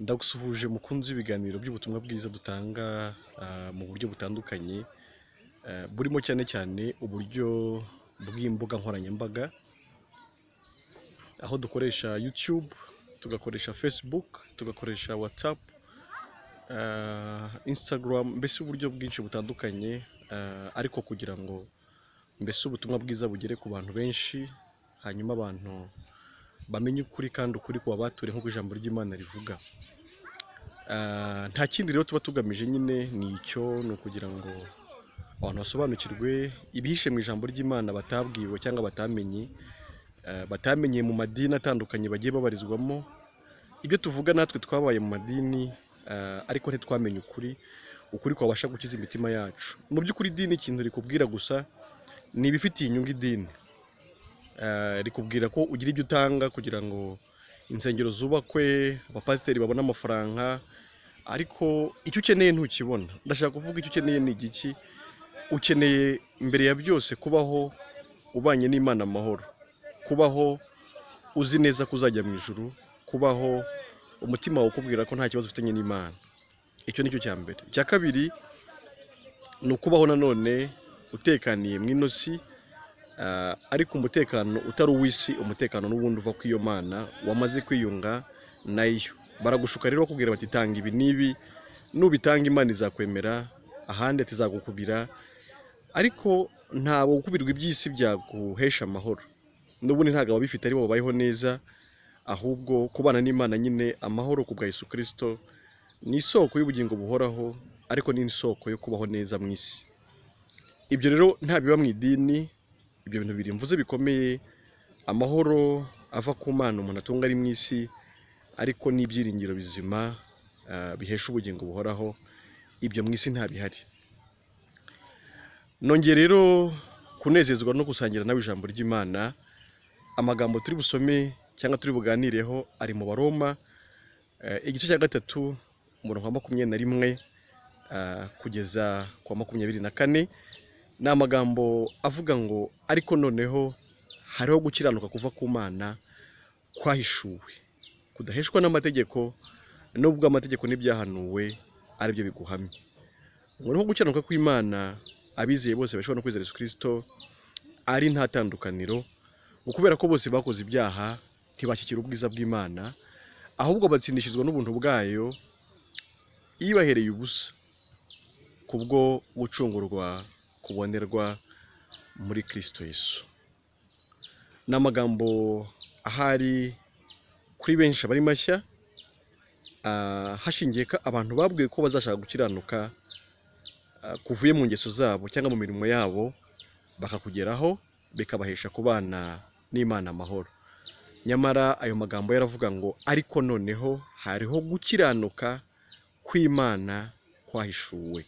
Ndagusuhuje mukunzi w'ibiganiro by'ubutumwa bwiza dutanga mu buryo butandukanye, burimo cyane cyane uburyo bw'imbuga nkoranyambaga, aho dukoresha YouTube, tugakoresha Facebook, tugakoresha WhatsApp, Instagram, mbese uburyo bwinshi butandukanye, ariko kugira ngo mbese ubutumwa bwiza bugere ku bantu benshi, hanyuma abantu bamenye ukuri kandi ukuri kubabature nk'uko ijambo ry'Imana rivuga. Nta kindi rero tuba tugamije nyine ni icyo, ni ukugira ngo abantu basobanukirwe ibihishe mu ijambo ry'Imana batabwiwe cyangwa batamenye, batamenye mu madini atandukanye bagiye babarizwamo. Ibyo tuvuga natwe twabaye mu madini, ariko ntitwamenye ukuri, ukuri kwabasha gukiza imitima yacu. Mu by'ukuri idini ikintu rikubwira gusa ni ibifitiye inyungu idini. Rikubwira ko ugira ibyo utanga kugira ngo insengero zubakwe, abapasiteri babone amafaranga, ariko icyo ukeneye ntukibona. Ndashaka kuvuga icyo ukeneye ni igiki? Ukeneye mbere ya byose kubaho ubanye n'Imana amahoro, kubaho uzi neza ko uzajya mu ijuru, kubaho umutima wawe ukubwira ko nta kibazo ufitanye n'Imana. Icyo ni cyo cya mbere. Icya kabiri ni ukubaho nanone utekaniye mu ino si, ariko umutekano utari uw'isi, umutekano n'ubundi uva ku iyo Mana wamaze kwiyunga nayo. Baragushuka rero bakubwira bati tanga ibi n'ibi, nubitanga Imana izakwemera, ahandi ati izagukubira, ariko ntabwo gukubirwa iby'isi byaguhesha amahoro. N'ubundi ntabwo ababifite aribo babayeho neza, ahubwo kubana n'Imana nyine amahoro ku bwa Yesu Kristo ni isoko y'ubugingo buhoraho, ariko ni isoko yo kubaho neza mu isi. Ibyo rero nta biba mu idini, ibyo bintu bibiri mvuze bikomeye, amahoro ava ku Mana umuntu atunga ari mu isi, ariko n'ibyiringiro bizima bihesha ubugingo buhoraho, ibyo mu isi nta bihari. Nongeye rero kunezezwa no gusangira nawe ijambo ry'Imana. Amagambo turi busome cyangwa turi buganireho ari mu Baroma, igice cya 3 umurongo wa 21 kugeza ku wa 24. Ni amagambo avuga ngo ariko noneho hariho gukiranuka kuva ku Mana kwahishuwe, kudaheshwa n'amategeko, nubwo amategeko n'ibyahanuwe aribyo biguhamya. Ngo niho gukiranuka kw'Imana abizeye bose bashobora no kwizera Yesu Kristo ari nta tandukaniro, ngo kubera ko bose bakoze ibyaha ntibashyikira ubwiza bw'Imana, ahubwo batsindishizwa n'ubuntu bwayo ibahereye ubusa kubwo gucungurwa kubonerwa muri Kristo Yesu. Ni amagambo ahari kuri benshi abari mashya, hashingiye ko abantu babwiwe ko bazashaka gukiranuka kuvuye mu ngeso zabo cyangwa mu mirimo yabo, bakakugeraho bikabahesha kubana n'Imana amahoro. Nyamara ayo magambo yaravuga ngo ariko noneho hariho gukiranuka kw'Imana kwahishuwe.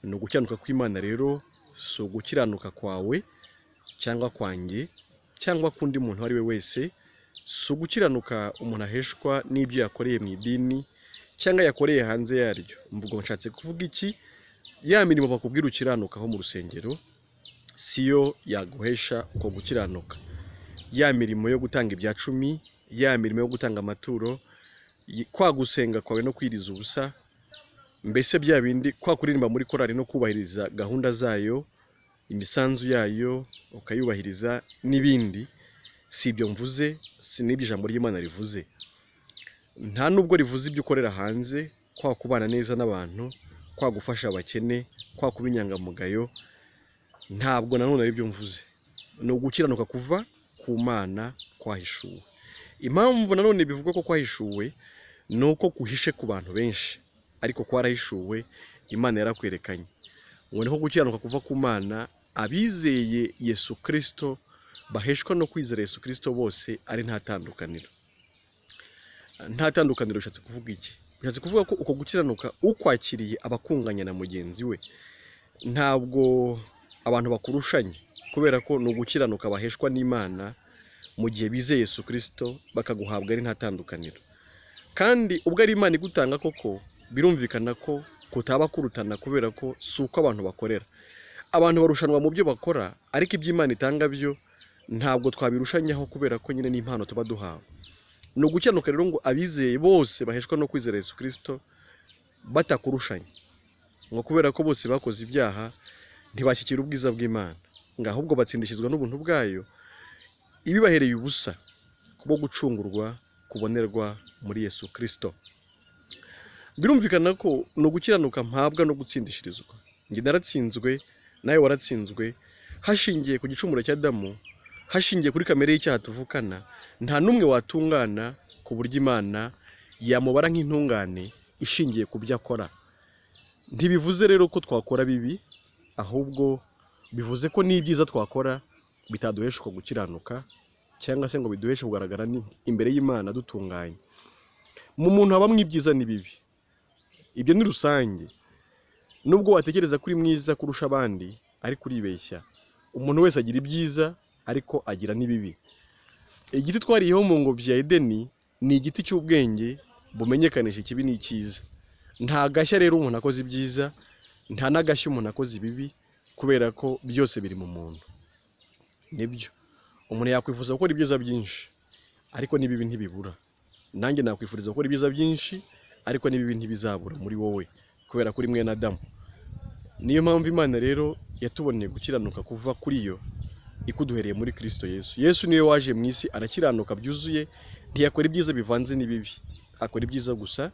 Ni ugukiranuka kw'Imana rero, si ugukiranuka kwawe cyangwa kwanjye cyangwa k'undi muntu uwo ari we wese, si ugukiranuka umuntu aheshwa n'ibyo yakoreye mu idini cyangwa yakoreye hanze yaryo. Mvugo nshatse kuvuga iki? Ya mirimo bakubwira ukiranukaho mu rusengero siyo yaguhesha uko gukiranuka. Ya mirimo yo gutanga ibya cumi, ya mirimo yo gutanga amaturo, kwa gusenga kwawe no kwiriza ubusa, mbese bya bindi kwa kuririmba muri korali no kubahiriza gahunda zayo, imisanzu yayo ukayubahiriza n'ibindi, si ibyo mvuze, si n'ibyo ijambo ry'Imana rivuze. Nta nubwo rivuze ibyo ukorera hanze, kwa kubana neza n'abantu, kwa gufasha abakene, kwa kuba inyangamugayo, ntabwo nanone ari byo mvuze. Ni ugukiranuka kuva ku Mana kwahishuwe. Impamvu nanone bivugwa ko kwahishuwe ni uko kuhishe ku bantu benshi, ariko kwarahishuwe, Imana yarakwerekanye. Ngo niho gukiranuka kuva ku Mana abizeye Yesu Kristo baheshwa no kwizera Yesu Kristo bose ari nta tandukaniro. Nta tandukaniro bishatse kuvuga iki? Bishatse kuvuga ko uko gukiranuka ukwakiriye abakunganya na mugenzi we, ntabwo abantu bakurushanye, kubera ko ni ugukiranuka baheshwa n'Imana mu gihe bizeye Yesu Kristo bakaguhabwa ari nta tandukaniro. Kandi ubwo ari Imana igutanga koko, birumvikana ko kutaba kurutana, kubera ko si uko abantu bakorera. Abantu barushanwa mu byo bakora, ariko ibyo Imana itanga byo ntabwo twabirushanyaho, kubera ko nyine n'impano tuba duhawe. Ni ugukiranuka rero ngo abizeye bose baheshwa no kwizera Yesu Kristo batakurushanya, ngo kubera ko bose bakoze ibyaha ntibashyikira ubwiza bw'Imana, ngo ahubwo batsindishizwa n'ubuntu bwayo ibibahereye ubusa kubwo gucungurwa kubonerwa muri Yesu Kristo. Birumvikana ko ni ugukiranuka mpabwa no gutsindishirizwa. Njye naratsinzwe, nawe waratsinzwe, hashingiye ku gicumuro cya Adamu, hashingiye kuri kamere y'icyaha tuvukana, nta n'umwe watungana ku buryo Imana yamubara nk'intungane ishingiye ku byo akora. Ntibivuze rero ko twakora bibi, ahubwo bivuze ko n'ibyiza twakora bitaduhesha uko gukiranuka, cyangwa se ngo biduheshe kugaragara imbere y'Imana dutunganye. Mu muntu habamo ibyiza n'ibibi, ibyo ni rusange. Nubwo watekereza ko uri mwiza kurusha abandi, ariko uribeshya. Umuntu wese agira ibyiza, ariko agira n'ibibi. Igiti twariyeho mu ngobyi ya Edeni ni igiti cy'ubwenge bumenyekanisha ikibi n'icyiza. Nta gashya rero umuntu akoze ibyiza, nta n'agashya umuntu akoze ibibi, kubera ko byose biri mu muntu. Nibyo, umuntu yakwifuza gukora ibyiza byinshi, ariko n'ibibi ntibibura. Nanjye nakwifuriza gukora ibyiza byinshi, ariko n'ibibi ntibizabura muri wowe, kubera ko uri mwene Adamu. Niyo mpamvu Imana rero yatuboneye gukiranuka kuva kuri yo, ikuduhereye muri Kristo Yesu. Yesu niwe waje mu isi arakiranuka byuzuye, ntiyakora ibyiza bivanze n'ibibi, akora ibyiza gusa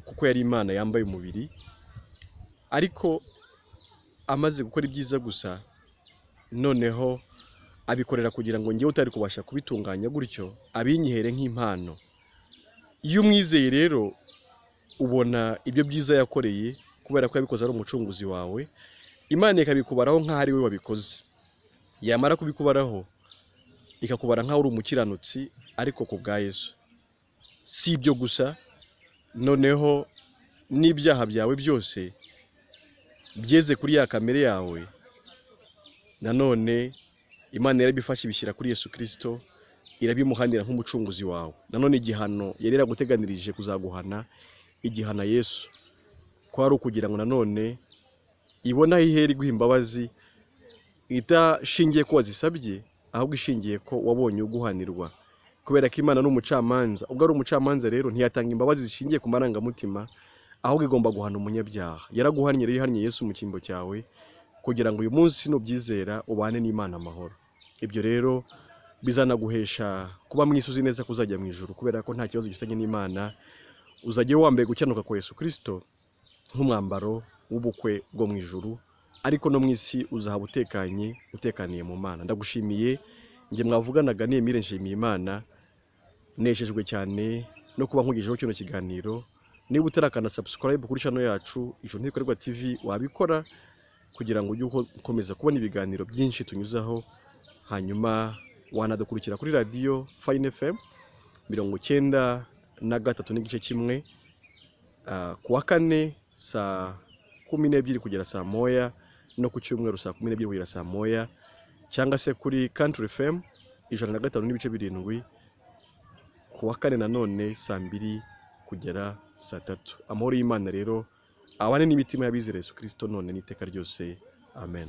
kuko yari Imana yambaye umubiri. Ariko amaze gukora ibyiza gusa, noneho abikorera kugira ngo njyewe utari kubasha kubitunganya gutyo, abinyihere nk'impano. Iyo umwizeye rero ubona ibyo byiza yakoreye, kubera ko yabikoze ari umucunguzi wawe, Imana ikabikubaraho nk'aho ari we wabikoze. Yamara kubikubaraho ikakubara nk'aho uri umukiranutsi, ariko ku bwa Yesu. Si ibyo gusa, noneho n'ibyaha byawe byose byeze kuri ya kamere yawe, nanone Imana yarabifashe ibishyira kuri Yesu Kristo, irabimuhanira nk'umucunguzi wawe. Nanone igihano yari yaraguteganirije kuzaguhana, igihana Yesu, ko ari ukugira ngo nanone ibone aho ihera iguha imbabazi, idashingiye ko wazisabye, ahubwo ishingiye ko wabonye uguhanirwa. Kubera ko Imana ni umucamanza, ubwo ari umucamanza rero ntiyatanga imbabazi zishingiye ku marangamutima, ahubwo igomba guhana umunyabyaha. Yaraguhannye rero, ihannye Yesu mu cyimbo cyawe, kugira ngo uyu munsi nubyizera ubane n'Imana amahoro. Ibyo rero bizanaguhesha kuba mu isi uzi neza ko uzajya mu ijuru, kubera ko nta kibazo gifitanye n'Imana. Uzajya wambaye gukiranuka kwa Yesu Kristo nk'umwambaro w'ubukwe bwo mu ijuru, ariko no mu isi uzahaba utekanye, utekaniye mu Mana. Ndagushimiye, njye mwavuganaga ni Emile Nshimiyimana. Nejejwe cyane no kuba nkugejeho kino kiganiro. Niba utarakanda subscribe kuri channel yacu Ijuru Ntirikorerwa TV, wabikora kugira ngo ujye ukomeza kubona ibiganiro byinshi tunyuzaho. Hanyuma wanadukurikira kuri radiyo Fine FM 93.1 ku wa kane saa 12 kugera saa 1, no ku cyumweru saa 12 kugera saa 1, cyangwa se kuri Country FM 105.7 ku wa kane nanone saa 2 kugera saa 3. Amahoro y'Imana rero abane n'imitima y'abizera Yesu Kristo none n'iteka ryose. Amen.